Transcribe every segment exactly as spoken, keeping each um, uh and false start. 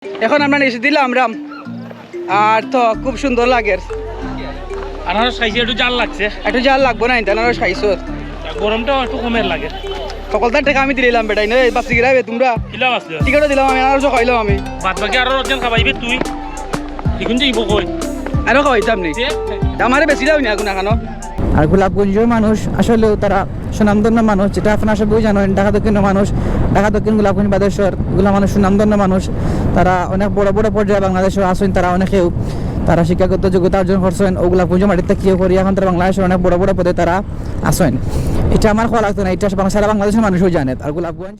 এখন আমরা নিচে দিলাম রাম, আর তো খুব সুন্দর লাগে। আনারস খাইছি, একটু জাল লাগছে। একটু জাল লাগবো না, কিন্তু আনারস খাইছো। গরমটা একটু কমের লাগে। সকলতার টাকা আমি দিলাম বেটাই, নয় বাসি গিরাবে তোমরা। কিলা বাসলে? টিকিটও দিলাম আমি, আনারসও খাইলাম আমি। বাদ বাকি আরো একজন খাবাইবে তুই। এখন যে ইবো কই? আরো খাওয়াইতাম নি। যে? আমারে বেশি দাও না এখন এখনো। আর গোলাপগঞ্জের মানুষ আসলেও তারা সুনামধন্য মানুষ, যেটা আপনারা সবাই জানেন। ঢাকা দক্ষিণের মানুষ, ঢাকা দক্ষিণ, গোলাপগঞ্জ, বাদেশ্বর, এগুলা মানুষ সুনামধন্য মানুষ। তারা অনেক বড় বড় পর্যায়ে বাংলাদেশে আছেন, তারা অনেকেও তারা শিক্ষাগত যোগ্যতা অর্জন করছেন, ও গোলাপগঞ্জ মাটিতে কেউ করি এখন তারা বাংলাদেশের অনেক বড় বড় পদে তারা আছেন। এটা আমার কওয়া লাগতো না, এটা বাং-, সারা বাংলাদেশের মানুষও জানে। আর গোলাপগঞ্জ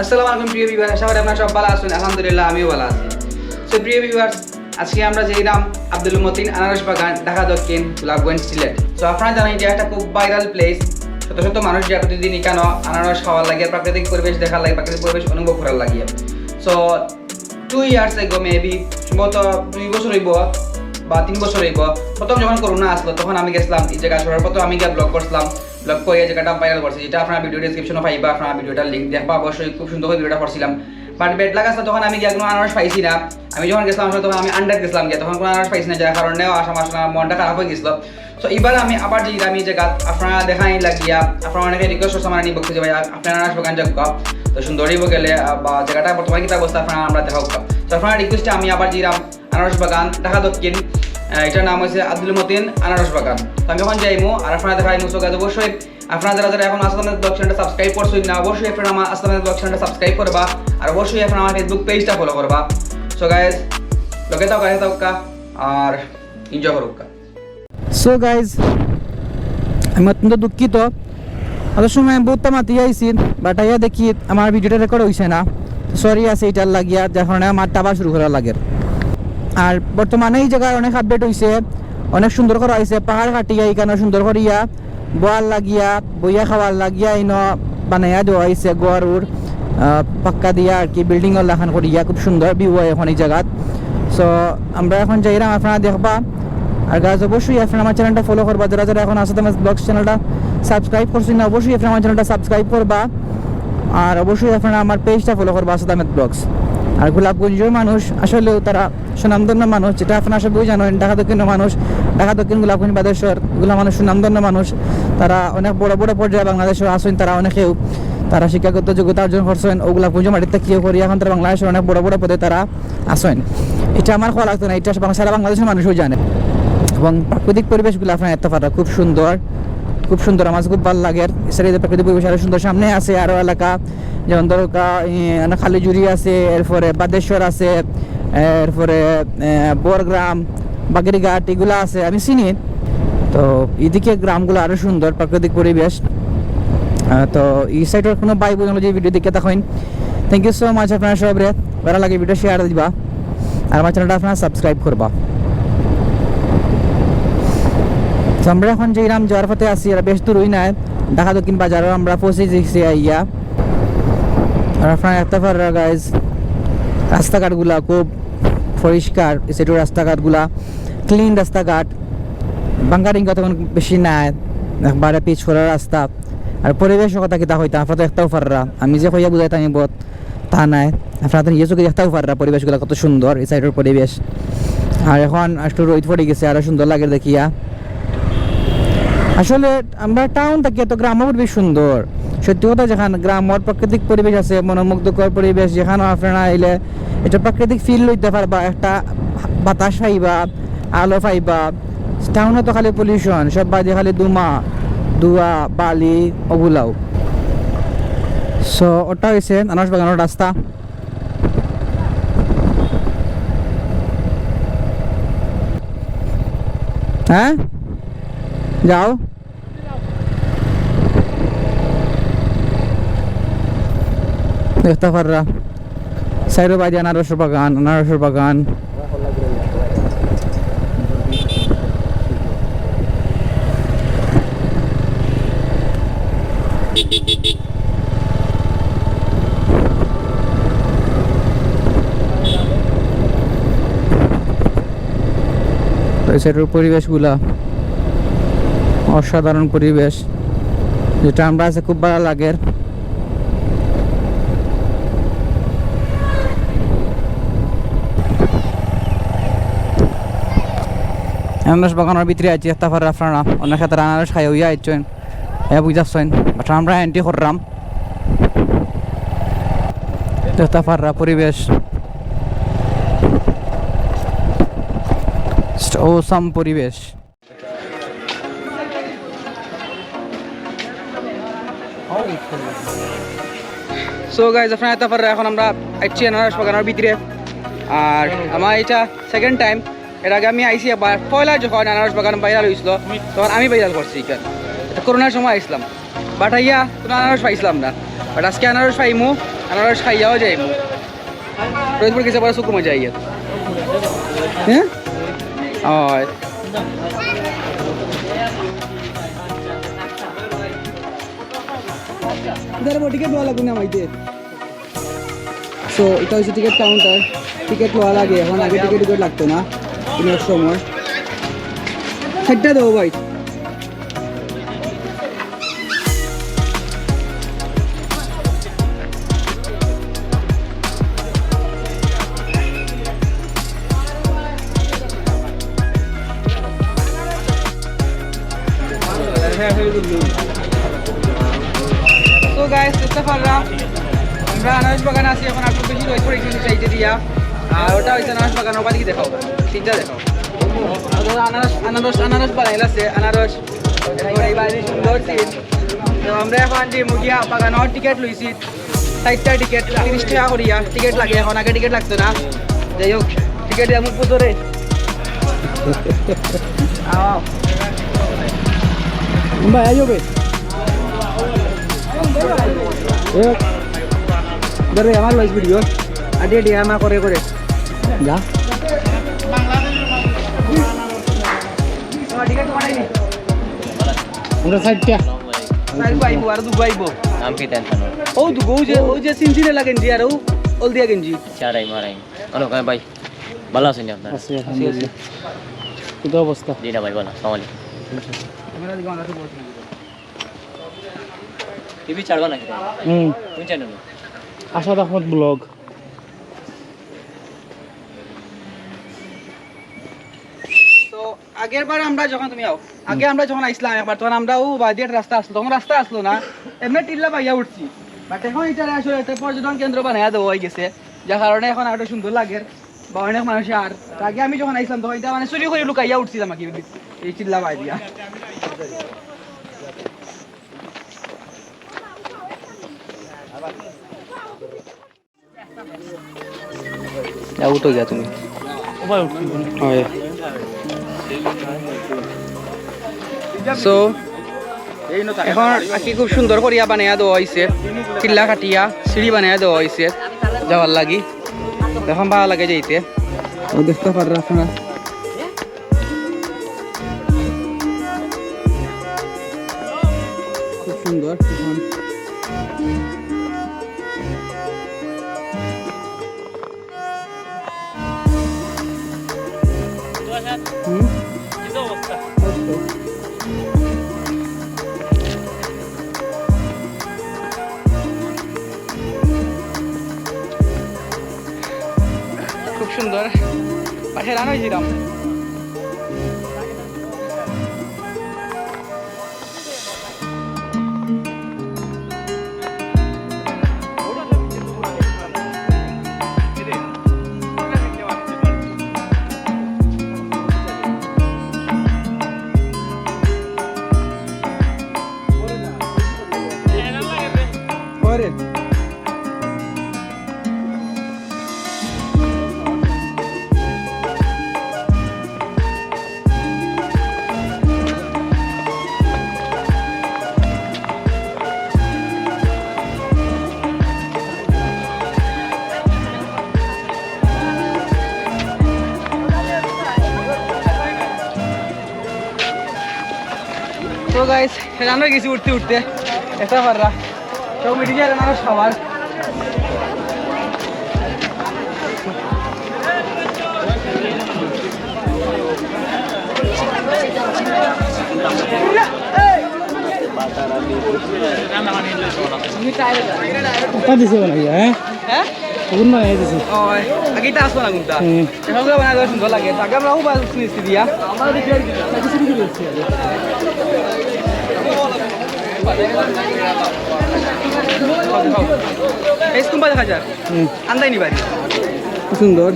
আসসালামু আলাইকুম প্রিয় ভিউয়ার, আশা করি আপনারা সব ভালো আছেন। আলহামদুলিল্লাহ, আমিও ভালো আছি। তো প্রিয় ভিউয়ার, আজকে আমরা যাইরাম আব্দুল মতিন আনারস বাগান, ঢাকা দক্ষিণ, গোলাপগঞ্জ, সিলেট। তো আপনারা জানেন, এটা একটা খুব ভাইরাল প্লেস। শত শত মানুষ যায় প্রতিদিন এখানো আনারস খাওয়ার লাগিয়া, প্রাকৃতিক পরিবেশ দেখার লাগিয়া, প্রাকৃতিক পরিবেশ অনুভব করার লাগিয়া। তো টু ইয়ার্স এগো, মেবি সম্ভবত দুই বছর অইবো বা তিন বছর অইবো, প্রথম যখন করোনা আসলো, তখন আমি গেছিলাম এই জায়গা, সর্বপ্রথম আমি গিয়া ব্লগ করছিলাম। ব্লগ করিয়া জায়গাটা ভাইরাল করছি, যেটা আপনারা ভিডিও ডেসক্রিপশনে পাইবা, আপনারা ভিডিওটার লিংক দেখবা অবশ্যই। খুব সুন্দর করে ভিডিওটা করছিলাম, বাট ব্যাড লাক আসলো, তখন আমি গিয়া কোনো আনারস পাইছি না। আমি যখন গেছিলাম আসলে, তখন আমি আন্ডার গেছিলাম গিয়া, তখন কোনো আনারস পাইছি না, যার কারণে আসলে আমার মনটা খারাপ হয়ে গেছিলো। তো এবার আমি আবার যাইরাম এই জায়গা, আপনারা দেখাই লাগিয়া, আপনারা অনেকে রিকোয়েস্ট করছে আমার নিয়ে বলতে যে ভাই, আপনারা আনারস বাগান যাও। তো সুন্দরী গেলে, আহ, বা জায়গাটা বর্তমানে কিতা অবস্থা আপনারা আমরা দেখা হোক। তো আপনারা রিকোয়েস্টে আমি আবার যাইরাম আনারস বাগান, ঢাকা দক্ষিণ। আহ, এটার নাম হচ্ছে আব্দুল মতিন আনারস বাগান। তো আমি এখন যাইমু, আর আপনারা দেখাইমু। So guys, অবশ্যই আপনারা যারা যারা এখন আসাদ আহমেদ ব্লগ চ্যানেলটা সাবস্ক্রাইব করছেন না, অবশ্যই আপনারা আমার আসাদ আহমেদ ব্লগ চ্যানেলটা সাবস্ক্রাইব করবা, আর অবশ্যই আপনারা আমার ফেসবুক পেজটা ফলো করবা। So guys, লগে থাকো, কাছে থাকো, আর এনজয় করুক। সো গাইজ, আমি অত্যন্ত দুঃখিত। অত সময় আমি বহুত মাতি আইছি, বাট আইয়া দেখি আমার ভিডিওটা রেকর্ড হইছে না। সরি আছে এটার লাগিয়া, যার কারণে আমার আবার শুরু করা লাগে। আর বর্তমানে এই জায়গায় অনেক আপডেট হইছে, অনেক সুন্দর করা হইছে, পাহাড় কাটিয়া এখানে সুন্দর করিয়া বওয়ার লাগিয়া, বইয়া খাওয়ার লাগিয়া ইনো বানাইয়া দেওয়া হইছে, ঘর উর, আহ, পাক্কা দিয়া আর কি, বিল্ডিং ওর লাখান করিয়া, খুব সুন্দর ভিউ হয় এখন এই জায়গাত। সো আমরা এখন যাইরাম, আপনারা দেখবা। আর গাইজ, অবশ্যই আপনারা আমার চ্যানেলটা ফলো করবা, যারা যারা এখন আসাদ আহমেদ ব্লগস চ্যানেলটা সাবস্ক্রাইব করছেন না, অবশ্যই আপনারা আমার চ্যানেলটা সাবস্ক্রাইব করবা। আর অবশ্যই আপনারা আমার পেজটা ফলো করবা, আসাদ আহমেদ ব্লগস। আর গোলাপগঞ্জের মানুষ আসলেও তারা সুনামধন্য মানুষ, যেটা আপনারা সবাই জানেন। ঢাকা দক্ষিণের মানুষ, ঢাকা দক্ষিণ, গোলাপগঞ্জ, বাদেশ্বর, এগুলা মানুষ সুনামধন্য মানুষ। তারা অনেক বড় বড় পর্যায়ে বাংলাদেশে আছেন, তারা অনেকেও তারা শিক্ষাগত যোগ্যতা অর্জন করছেন, ও গোলাপগঞ্জ মাটিতে কেউ করি এখন তারা বাংলাদেশের অনেক বড় বড় পদে তারা আছেন। এটা আমার কওয়া লাগতো না, এটা বাং-, সারা বাংলাদেশের মানুষও জানে। এবং প্রাকৃতিক পরিবেশগুলো আপনারা এত পারা খুব সুন্দর, খুব সুন্দর, আমার খুব ভালো লাগে। এছাড়া এই যে প্রাকৃতিক পরিবেশ আরো সুন্দর, সামনে আছে আরো এলাকা, যেমন ধরো কা-, ই, মানে খালিজুরি আছে, এরপরে বাদেশ্বর আছে, এরপরে, এ, বরগ্রাম, বাগেরঘাট, এগুলা আছে, আমি চিনি। তো এদিকে গ্রামগুলো আরো সুন্দর, প্রাকৃতিক পরিবেশ। আহ, তো এই সাইডের কোনো ভাই বোন যদি ভিডিও দেখে থাকেন, thank you so much আপনারা সবরে। ভালো লাগে ভিডিও শেয়ার দিবা, আর আমার চ্যানেলটা আপনারা সাবস্ক্রাইব করবা। তো আমরা এখন যাইরাম, যাওয়ার পথে আছি, আর বেশ দূরই নাই, ঢাকা দক্ষিণ বাজারও আমরা পৌঁছে গেছি আইয়া। আর আপনারা দেখতা পাররা গাইজ, রাস্তাঘাটগুলা খুব পরিষ্কার, এই সাইডের রাস্তাঘাটগুলা ক্লিন রাস্তাঘাট, ভাঙ্গা ডিঙ্গা তেমন বেশি নাই, একবারে পিচ করা রাস্তা। আর পরিবেশ কথা কিতা কইতাম, আপনারা তো দেখতাও পাররা, আমি যে কইয়া বুঝাইতাম আমি বহুত তা নাই, আপনারা তো নিজে চোখে দেখতাও পাররা পরিবেশগুলা কত সুন্দর, এই সাইডের পরিবেশ। আর এখন একটু রোদ পড়ে গেছে, আরো সুন্দর লাগে দেখিয়া। আসলে আমরা টাউন থাকি, এত গ্রামও খুবই সুন্দর। সত্যি কথা, যেখান গ্রামর প্রাকৃতিক পরিবেশ আছে, মনোমুগ্ধকর পরিবেশ, যেখানে আপনারা আইলে একটা প্রাকৃতিক ফিল লইতে পারবা, একটা বাতাস পাইবা, আলো পাইবা। টাউনে তো খালি পলিউশন, সব বাজে খালি ধুমা, ধোঁয়া, বালি, ওগুলাও। সো ওটা হইছে আনারস বাগানের রাস্তা। হ্যাঁ, যাও। দেখতা পাররা, সাইডো বাড়ি আনারসর বাগান, আনারসর বাগান। তো এই সাইডের পরিবেশগুলা অসাধারণ পরিবেশ, যেটা আমরা আছে খুব ভালো লাগে। আনারস বাগানর ভিতরে আছি, দেখতা পাররা আপনারা। অনেকে তারা আনারস খাইয়া উইয়া আইছইন, এ বুঝাচ্ছইন, but আমরা entry করলাম। দেখতা পাররা পরিবেশ, just awesome পরিবেশ। So guys, আপনারা দেখতা পাররা, এখন আমরা আইছি আনারস বাগানর ভিতরে। আর আমার এটা second time। এর আগে আমি আইছি একবার, পয়লা যখন আনারস বাগান viral হইছিল, তখন আমি viral করছি এখান। এটা করোনার সময় আইছিলাম, but আইয়া কোনো আনারস পাইছিলাম না, but আজকে আনারস পাইমু, আনারস খাইয়াও যাইমু। রোহিতপুর গেছে পরে শুক্র মজা আইয়া। হ্যাঁ? হয়। ইধার টিকিট লওয়া লাগবো না আমাইতে। So, এটা হচ্ছে টিকিট কাউন্টার, টিকিট লওয়া লাগে এখন, আগে টিকিট টিকিট লাগতো না কোনো এক সময়। ষাটটা দেবো ভাই। So guys, দেখতা পাররা, আমরা আনারস বাগান আছি এখন, একটু বেশি রোদ পড়ে গেছে সাইডে দিয়া। আর ওটা হইছে আনারস বাগান, ওপার দিকে দেখাও, সিনটা দেখাও। আনারস, আনারস, আনারস বানাইল আছে, আনারস। এরপরে এই বাইরে সুন্দর সিন। তো আমরা এখন যে মুগিয়া বাগানর টিকিট লইছি, চাইরটা টিকিট, তিরিশ টাকা করিয়া টিকিট লাগে এখন, আগে টিকিট লাগতো না। যাই হোক, টিকিট দিয়া মুখ বুঝো রে। আও। ভাই, আইও বে। এ, ধরে আমার লইস ভিডিও। আডি আডি আমা করে করে। যা। টিকিট করাইনি। আমরা চাইরটা। চাইরগু আইবো, আর দুগু আইবো। নাম কি টেনশন? ও দুগু, ওই যে, ওই যে সিনসিনে লাগেন জি, আর ও হলদিয়া গেঞ্জি। চারাই মারাই। হ্যালো, ভাই, ভাই। ভালো আছেন নি আপনারা? আছি, আলহামদুলিল্লাহ। কিতা অবস্থা? জি না ভাই, ভালো। আসসালামু আলাইকুম। টিভি ছাড়বা নাকি? হুম। কোন চ্যানেল? আসাদ আহমদ ব্লগ। তো আগের বার আমরা যখন, তুমি আও, আগে আমরা যখন আইছিলাম একবার, তখন আমরা ও বাদিয়ার রাস্তা আসলো, তখন রাস্তা আসলো না, এমনি টিল্লা পাইয়া উঠছি। But এখন এটা আসলে একটা পর্যটন কেন্দ্র বানাইয়া দেওয়া হয়ে গেছে, যার কারণে এখন আরো সুন্দর লাগে বা অনেক মানুষ। আর আগে আমি যখন আইছিলাম, তখন এটা মানে চুরি করে লুকাইয়া উঠছিলাম আর কি, এই টিল্লা বাদিয়া। আউট হয়ে গেছো তুমি। ওভাবে উঠছি। হয়। So, এখন আর কি খুব সুন্দর করিয়া বানাইয়া দেওয়া হইছে, টিল্লা কাটিয়া সিঁড়ি বানাইয়া দেওয়া হইছে যাওয়ার লাগি। এখন ভালা লাগে যাইতে। ও দেখতা পাররা আপনারা। খুব সুন্দর। এখন হুম? খুব সুন্দর। পাশে রান হয়েছিলাম। তো গাইস, হেরানো গেছি উঠতে উঠতে, এটা পাররা। তো মিটিং এর আমার সবার। ওটা দিছে বানাইয়া, হ্যাঁ? হ্যাঁ? ওগুন বানাই দিছি। ও, আগে এটা আসলো না কোনটা? হুম। এখন তো বানাই দেওয়া সুন্দর লাগে। আগে আমরা খুব ভালো শুনেছি দিয়া। এই কোনটা দেখা যায়? হুম। আন্দাই নি বাড়ি। খুব সুন্দর।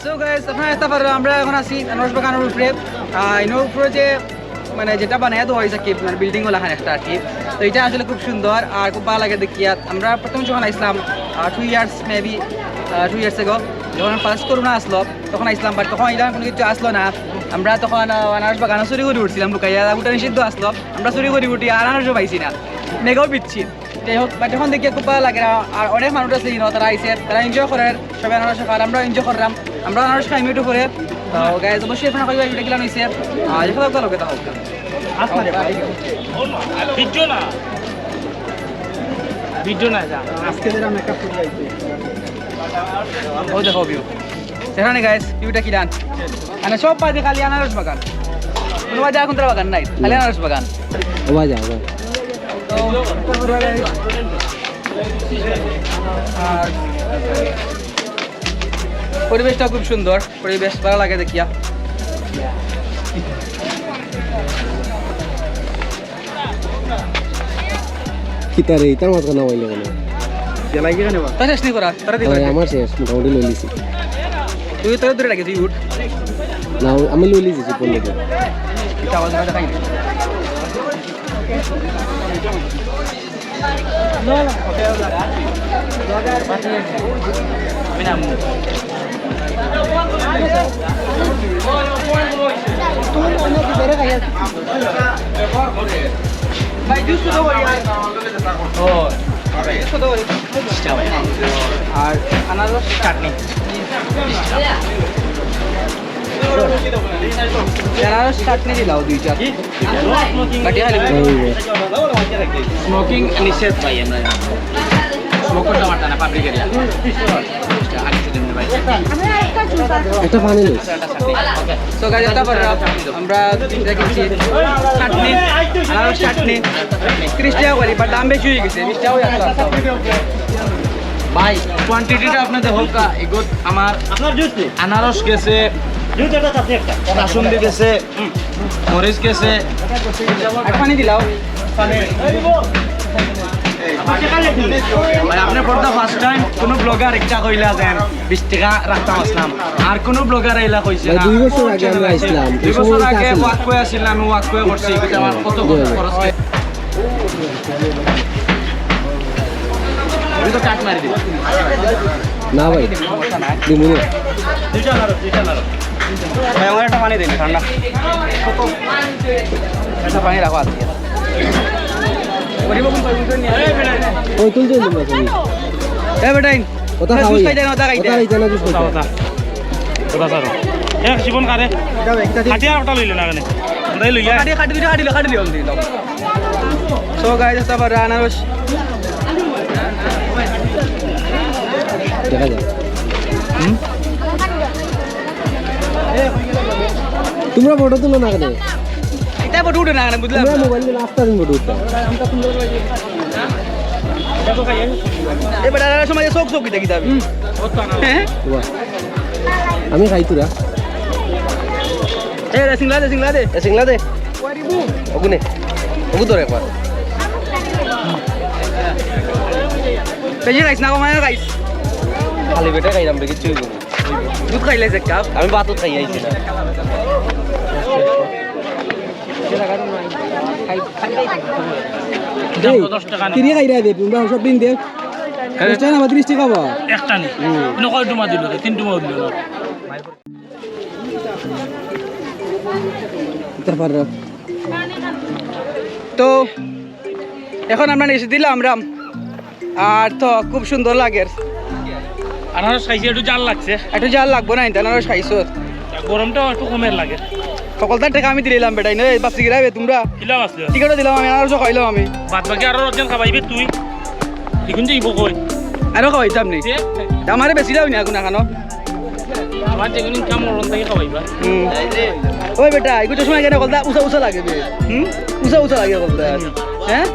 So guys, আপনারা দেখতা পাররা আমরা এখন আছি আনারস বাগানর উপরে। আহ, ইনোর উপরে যে, মানে, যেটা বানাইয়া দেওয়া হয়েছে কি, মানে, বিল্ডিং ওলাখান একটা আর কি। তো এটা আসলে খুব সুন্দর আর খুব ভালো লাগে দেখিয়া। আমরা প্রথম যখন আইসলাম, আহ, two years maybe, আহ, two years ago, যখন ফার্স্ট করোনা আসলো, তখন আইসলাম, বাট তখন এটা কোনো কিছু আসলো না। আমরা তখন, আহ, আনারস বাগানো চুরি করি উঠছিলাম লুকাইয়া, ওটা নিষিদ্ধ আসলো। আমরা চুরি করি উঠি আর আনারসও পাইছি না, মেঘও বিচ্ছি। যাই হোক, বাট এখন দেখিয়া খুব ভালো লাগে। আর, আর অনেক মানুষ আছে, you know, তারা আইছে, তারা এনজয় করের, সবাই আনারস খার, আমরাও এনজয় করলাম, আমরা আনারস খাই একটু পরে। তো গাইস, অবশ্যই আপনারা কইবা এটা কিলান হইছে, আর দেখা যাক ভালো কথা হোক। ভিডিও না, ভিডিও না, যা। আজকে যেটা মেকআপ করি আইছে। ও দেখো ভিউ। সেখানে গাইস, ভিউটা কিলান? মানে সব বাদে খালি আনারস বাগান। কোনো বাদে এখন তার বাগান নাই, খালি আনারস বাগান। ও ভাই, যাও, ভাই। তো, আর পরিবেশটা খুব সুন্দর, পরিবেশ ভালো লাগে দেখিয়া। কিতা রে, ইতার মাঝখানে নামাইলে কেনে? তাই শেষ নি করা, তারা দিবা। আমার শেষ, মোটামুটি লই লিছি। তুই তোর দূরে লাগে, তুই উঠ। না, আমি লই লিছি, পনেরো। এটা আওয়াজ না দেখাই। ভাই, জুস কত করি? ও, জুস কত করি? আর আনারস চাটনি। আনারস চাটনি দিলাও দুইটা। বাটি খালি। স্মোকিং নিষেধ ভাই, আমরা স্মোক করতে পারতাম না, পাবলিক এরিয়া। একটা পানি লই। So guys, এটা আমরা, আমরা দুইটা কিনছি। চাটনি, আনারস চাটনি। ত্রিশ টাকা করি, but দাম বেশি হয়ে গেছে, বিশ টাকা হয়ে আসলো। ভাই, কোয়ান্টিটিটা আপনাদের হোক, এগুত আমার আপনার জুস নেই? আনারস গেছে, জুস একটা চাটনি একটা। কাসুন্দি গেছে, মরিচ গেছে। আর পানি দিলাও। ভাই, আপনি for the first time কোনো ব্লগার একটা কইলা যেন বিশ টাকা রাখতাম আসলাম। আর কোনো ব্লগার আইলা কইছে ভাই, না। দুই বছর আগে আমরা আইছিলাম। দুই বছর আগে ওয়াকওয়ে আছিল, আমি ওয়াকওয়ে করছি। এটা আমার কত খরচ হয়? আমি তো কাট মারি দিই। না ভাই, দিমু না। দুইটা নাড়ো, দুইটা নাড়ো। ভাই, আমার একটা পানি দিন, ঠান্ডা। একটা পানি রাখো আজকে। ওই তুলছো তোমরা তুমি? এ বেটাইন, কথা না, খাওয়াই। জুস খাইতে না, ওটা খাইতে। কথা খাইতে না, জুস খাইতে। কথা, কথা। কথা স্যার। এ, জীবন কারে? খাটিয়া ওটা লইলে না কেনে? ওটাই লইয়া। খাটিয়া, খাটি দুইটা খাটিলে, খাটিলে অলরেডি দাও। So guys, এটা আবার আনারস। দেখা যাক। হুম? তোমরা ফটো তুলো না কেনে? এটা ফটো উঠে না কেনে, বুঝলাম তোমরা না। মোবাইল দিয়ে আস্তে আস্তে ফটো উঠতে। এবার আর সময় চোখ চোখ কিতা কিতা হবে? হ্যাঁ? বাহ। আমি খাই তোরা। এ রে, সিংলা দে, সিংলা দে। এ, সিংলা দে। ওগুনে। ওগু ধরে একবার। বেশি খাইস না, কমায় খাইস। খালি পেটে খাইলাম রে, কিচ্ছু হইব না। দুধ খাইলে যে কাপ। আমি ভাত খাই আইছি না। এই, দশ টাকা না। তিরিশ খাই রে, তোমরা সব দিন দে। হ্যাঁ। দশ টাকা না, তিরিশ টাকা বা? একটা নেই। হুম। নকল ডুমা দিল, তিন ডুমা দিল না। তারপর তো এখন আমরা নিচে দিলাম রাম। আর তো খুব সুন্দর লাগে। আনারস খাইছি, একটু জাল লাগছে। একটু জাল লাগবো না, এটা আনারস খাইছো। গরমটা একটু কমের লাগে। হকলতার টেকা আমি দিলাম বেটাইন, এই বাসি গিরাইবে তুমরা। কিলা বাসলে? টিকিটও দিলাম আমি, আনারসও খাইলাম আমি। বাদ বাকি আরো রোজন খাবাইবে তুই। এখন যে ইবো কই? আরো খাবাইতাম নি। আমারে বেশি দাও নি এখন এখানো। আমার যেগুন ইনকাম ওরন থেকে খাবাইবা। হুম। ওই বেটা, এগুলো সময় কেন হকলতা উষা উষা লাগে বে? হুম? উষা উষা লাগে হকলতা। হ্যাঁ?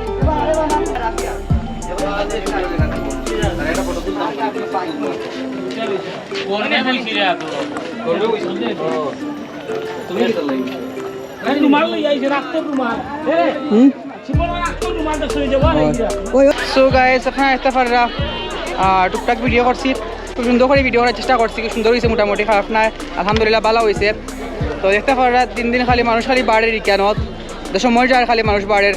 রুমাল লই আইছে, রাখতো রুমাল। এ রে, হুম? শিবন রাখতো রুমালটা সই যাবো, আর এই যে। ওই, ওই। So guys, আপনারা দেখতা পাররা, আহ, টুকটাক ভিডিও করছি, খুব সুন্দর করি ভিডিও করার চেষ্টা করছি, খুব সুন্দর অইছে মোটামুটি, খারাপ নায়, আলহামদুলিল্লাহ ভালা অইছে। তো দেখতা পাররা দিন দিন খালি মানুষ খালি বাড়ের ইকানত, তো সময় যার খালি মানুষ বাড়ের।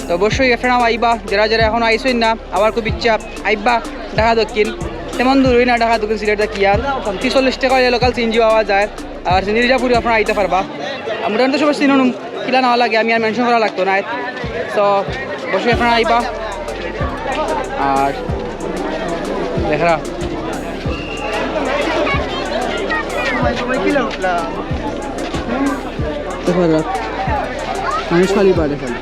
তো অবশ্যই আপনারাও আইবা, যারা যারা এখনো আইছইন না, আবার খুব ইচ্ছা আইবা ঢাকা দক্ষিণ, তেমন দূরই না ঢাকা দক্ষিণ সিলেট থাকি আর। ত্রিশ চল্লিশ টেকা অইলে লোকাল সিএনজি পাওয়া যায়। আর সিএনজি রিজার্ভ করি আপনারা আইতা পারবা। আর মোটামুটি সবাই চিনইন, কিলা নেওয়া লাগে আমি আর মেনশন করা লাগতো না। So অবশ্যই আপনারা আইবা। আর দেখরা দেখরা, মানুষ খালি বাড়ে খালি।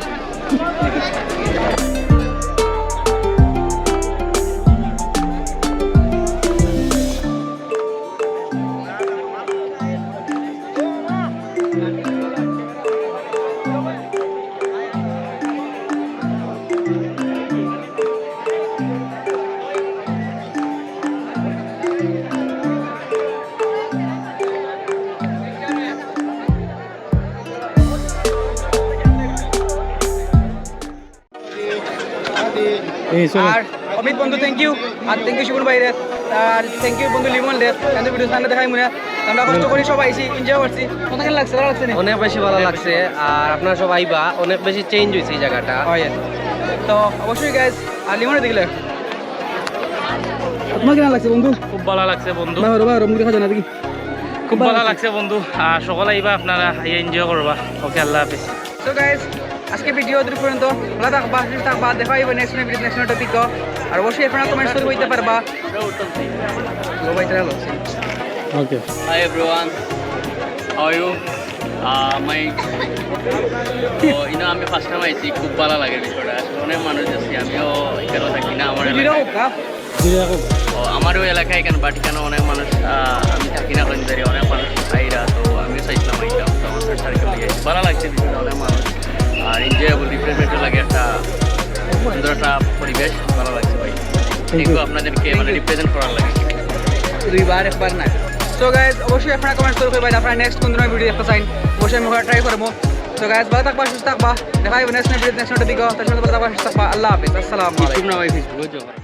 এই, চলো। আর অমিত বন্ধু, thank you। R thank you Shivan ভাইরে। আর thank you বন্ধু লিমন রে। কিন্তু ভিডিও সামনে দেখাই মনে। আমরা কষ্ট করি সবাই আইছি, এনজয় করছি। কত কেন লাগছে? ভালা লাগছে নি? অনেক বেশি ভালা লাগছে। আর আপনারা সবাই আইবা, অনেক বেশি চেঞ্জ অইছে এই জাগাটা। হয়। তো অবশ্যই গাইস, আর লিমনে দেখলে তোমার কেন লাগছে বন্ধু? খুব ভালা লাগছে বন্ধু। বাহ, বাহ, মুখ দেখা যায় না দেখি। খুব ভালা লাগছে বন্ধু। আর সকলে আইবা আপনারা, আইয়া এনজয় করবা। ওকে, আল্লাহ হাফেজ। So guys, আজকে ভিডিও অতটুক পর্যন্ত। ভালা থাকবা, সুস্থ থাকবা, দেখা অইবো নেক্সট কোনো ভিডিও, নেক্সট কোনো টপিক। আর অবশ্যই আপনারা কমেন্টস করি কইতা পারবা। ও ভাই, তারা লোক। ওকে। Hi everyone, how are you? আহ, my তো ইনো আমি ফার্স্ট টাইম আইছি, খুব ভালা লাগে বিষয়টা। আসলে অনেক মানুষ আছি, আমিও এখানে থাকি না, আমার এলাকায়। ও, আমারও এলাকায় এখানে, but এখানে অনেক মানুষ, আহ, আমি থাকি না কোন জায়গায়, অনেক মানুষ আইরা, তো আমিও চাইছিলাম আইতাম, তো আমার ফ্রেন্ড সার্কেল নিয়ে ভালা লাগছে বিষয়টা, অনেক মানুষ। আর এনজয়েবল, রিফ্রেশমেন্টও লাগে একটা সুন্দর একটা পরিবেশ, ভালা লাগছে ভাই। Thank you। Thank you আপনাদেরকে মানে রিপ্রেজেন্ট করার লাগে। দুইবার, একবার না। So গাইস, অবশ্যই আপনারা কমেন্টস করে ভাই, আপনারা নেক্সট কোন ধরনের ভিডিও দেখতে চাইন, অবশ্যই আমি ওখানে ট্রাই করবো। So গাইস, ভালা থাকবা, সুস্থ থাকবা, দেখা অইবো নেক্সট ভিডিও, নেক্সট ভিডিও। তার সাথে ভালা থাকবা, সুস্থ থাকবা। আল্লাহ হাফেজ, আসসালামু আলাইকুম। YouTube না ভাই, Facebook-ও যাও।